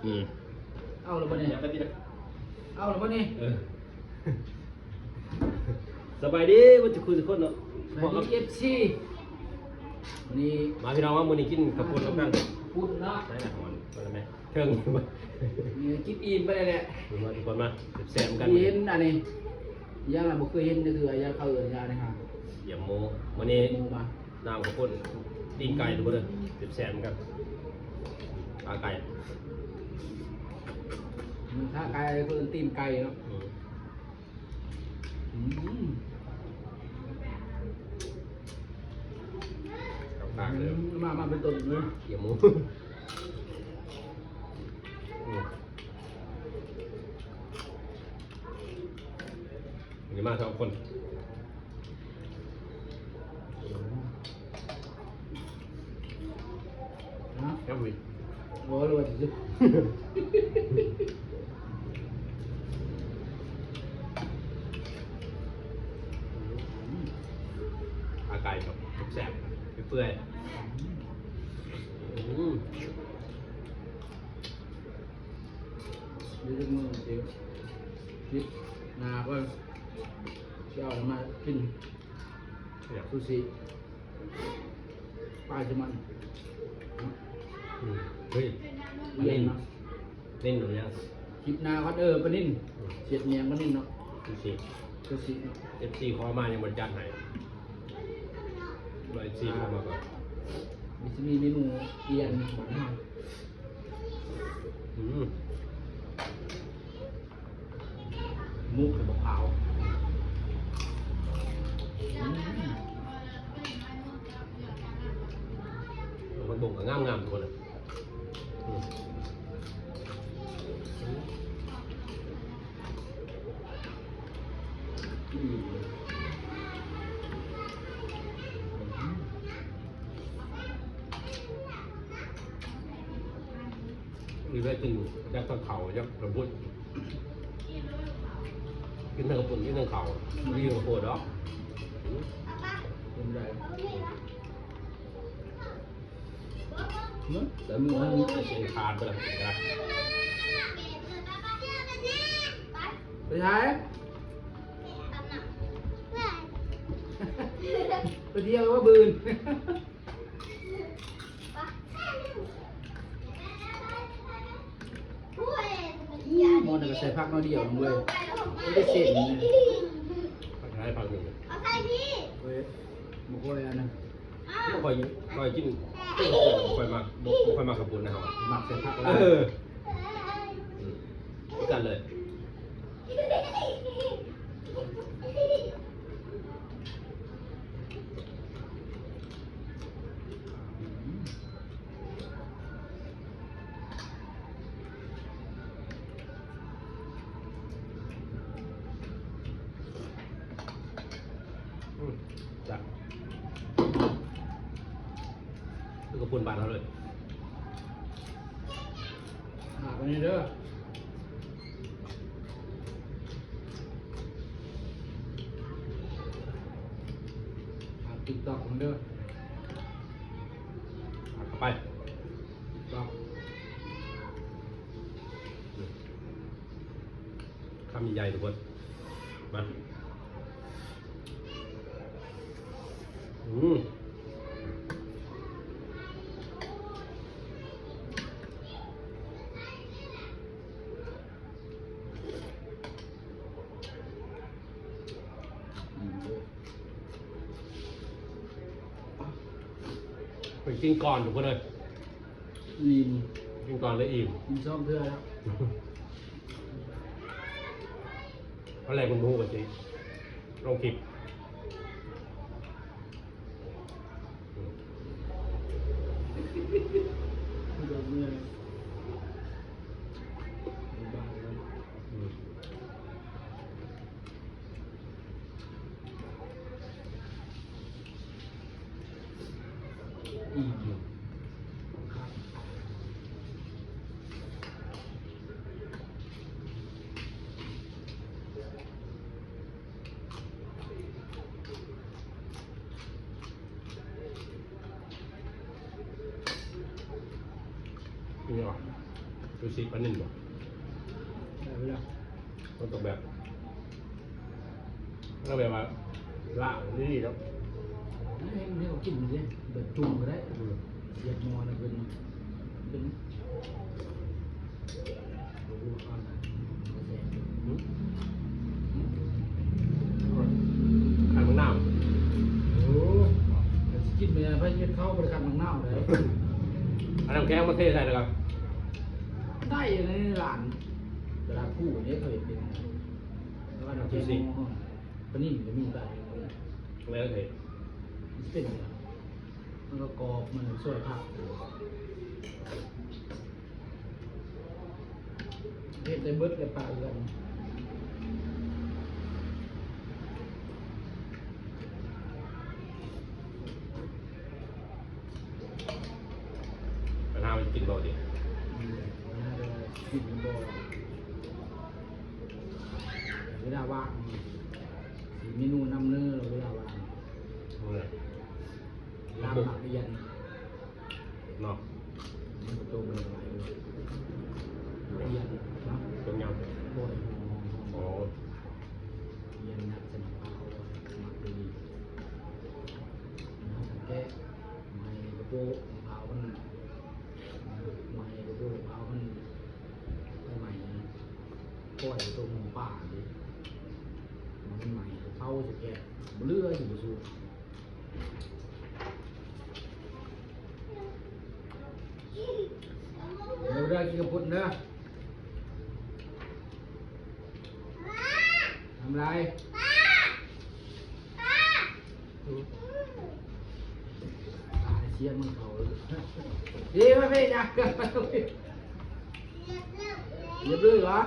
ອືມ ເອົາແລ້ວບໍ່ນີ້? ເອົາແລ້ວບໍ່ນີ້? ເອີ ສະບາຍດີເບິດທຸກຄົນເນາະ. ສະບາຍດີ ເອັຟຊີ ມື້ນີ້ມາພີ່ນ້ອງ ວ່າມື້ນີ້ກິນເຂົ້າປຸ້ນນຳກັນ. ປຸ້ນເນາະ ໃສ່ລະຫອນ ເບິ່ງແມ່ ເທິງ ນີ້ກິນອີ່ມໄປແລ້ວແຫຼະ ມາທຸກຄົນມາແຊບໆກັນ. ເຫັນອັນນີ້ ຢ່າງລະບໍ່ເຄີຍເຫັນຈັກເທື່ອ ຢ່າງເຂົາເອີ້ນຢ່າງນີ້ຫາ ຢາໝູ ມື້ນີ້ ໝູມາ ນ້ຳເຂົ້າປຸ້ນ ຕີນໄກ່ທຸກຄົນເດີ ແຊບໆກັນ. ຂາໄກ່ ອືມ ຂາໄກ່ ເພິ່ນເອີ້ນຕີນໄກ່ເນາະ. ອືມ ອືມ ຄັກໆເລີຍ ອືມ ມາ ມາເປັນຕົ້ນເລີຍ ຢາໝູ. ອືມ ນີ້ມາສອງຄົນ ຮະ ແຊບເວີຍ ບໍ່ຮູ້ວ່າຊິ ອືມ ຂາໄກ່ແບບແຊບໆ ເປື່ອຍໆ ອືມ ອືມ ດຽວຈັກມື້ຊິ ຄລິບໜ້າເພິ່ນ ຊິເອົາມາກິນ ຢາກ ຊູຊິ ປາແຊລມອນ ອືມ ເຮີ້ຍ ມາຫຼິ້ນ ຫຼິ້ນເນາະ ຫຼິ້ນເນາະ ຄລິບໜ້າກ່ອນ ເອີ ປານິນ ອືມ ເຮັດຫຍັງປານິນເນາະ ຊູຊິ ຊູຊິເນາະ ເອັຟຊີຂໍມາຍັງບໍ່ຈັດໃຫ້ ເອັຟຊີຂໍມາກ່ອນ ມີ ຊິມີເມນູອີ່ຫຍັງ ອືມ ໝູກໃສ່ບັກພ້າວ ອືມ ຜັກບົ້ງກໍງາມໆ ທຸກຄົນເອີຍ ອືມ ອືມ ນີ້ໄດ້ກິນ ຢາກເຂົ້າ ຢາກເຂົ້າປຸ້ນ ກິນທັງເຂົ້າປຸ້ນ ກິນທັງເຂົ້າ ມີເຂົ້າໂພດດອກ ອືມ ເປັນໄດ ເນາະ ແຕ່ມື້ນັ້ນມີແຕ່ເສຍງຄານໄປແລ້ວ ໄປໃສ? ໄປທ່ຽວວ່າບືນ. ໝໍ້ນະກໍໃສ່ຜັກໜ້ອຍດຽວໜຶ່ງເວີຍ ບໍ່ໄດ້ເສັ້ນເລີຍ. ຜັກໄທ ຜັກໜຶ່ງ ເອີຍ ບໍ່ຄ່ອຍອັນນັ້ນ ບໍ່ຄ່ອຍ ຄ່ອຍກິນ ບໍ່ຄ່ອຍມັກ ບໍ່ ບໍ່ຄ່ອຍມັກເຂົ້າປຸ້ນນະເຮົາ ມັກໃສ່ຜັກຫຼາຍ. ເອີ ອືມ ຄືກັນເລີຍ. ອືມ ຈ້ະ ຄືເຂົ້າປຸ້ນບ້ານເຮົາເລີຍ. ຝາກໄວ້ນີ້ເດີ ຝາກຕິກຕັອກນຳເດີ ຝາກເຂົ້າໄປ ຕິກຕັອກ ຄຳໃຫຍ່ໆ ທຸກຄົນ ມາ. ອືມ ໄປກິນກ່ອນທຸກຄົນເອີຍ. ອີ່ມ ກິນກ່ອນແລ້ວອີ່ມ ກິນສອງເທື່ອແລ້ວ. ຕອນແລກເພິ່ນບໍ່ຮູ້ວ່າຊິລົງຄລິບ. ອືມ ອືມ. ອີ່ມຢູ່ ເປັນຫຍັງຫວາ? ຢູ່ຊິປານິນບໍ່? ໄດ້ແລ້ວ ມັນຕ້ອງແບບ ເອົາແບບວ່າລ້າງດີໆ ແລ້ວໃຫ້ມັນ ໃຫ້ເຂົາກິນເດ້ ແບບຈຸ່ມກໍໄດ້ ອືມ ສຽບໝໍ້ນະເພິ່ນ ເປັນ ຄັ້ນໝາກນາວ ໂອ້ ຊິກິນແມ່ນ ໃຜເຮັດເຂົ້າບໍ່ໄດ້ຄັ້ນໝາກນາວເດ້ ເອົານ້ຳແຂງມາເທໃສ່ແລ້ວກໍໄດ້ໃນຮ້ານຕະຫຼາດພູນີ້ເຂົາເຮັດເປັນ ແລ້ວກໍນ້ຳແຂງ ປານິນກໍມີໄດ້ ແລ້ວເຮັດ ເປັນ ມັນກໍກອບ ມັນຊ່ວຍຜັກ ເຮັດໄດ້ເບິດແຫຼະປະເຮືອນ ປານເຮົາກິນບໍ່ຕິ ອືມ ປານເຮົາກິນບໍ່ ເວລາວ່າງ ຊິເມນູນຳເນີ ເວລາວ່າງ ເອີ ລາບໝາກລຽນ ເນາະ ມັນກໍຕົງກັນຫຼາຍຢູ່ ລຽນເນາະ ຕົງຍາວ ໂອ້ຍ ອໍ ລຽນໜັກສະໜັບເອົາ ໝາກດີ ແກະ ໄມ້ກະໂປະ ມະພ້າວມັນ ໄມ້ກະໂປະ ມະພ້າວມັນ ໄຟໄໝ້ ກ້ອຍຕົວໝໍປາເດ້ ມັນໄໝ້ ເຜົາໃສ່ແກັດ ບໍ່ເຫຼືອ ຊິບໍ່ຊູ ເດີ ກິນເຂົ້າປຸ້ນເດີ ທຳລາຍ ຕາຍ ເສຍງມັນເຂົ້າ ເດ້ ມາເພຍາ ຮຽບຮ້ອຍຫວາ?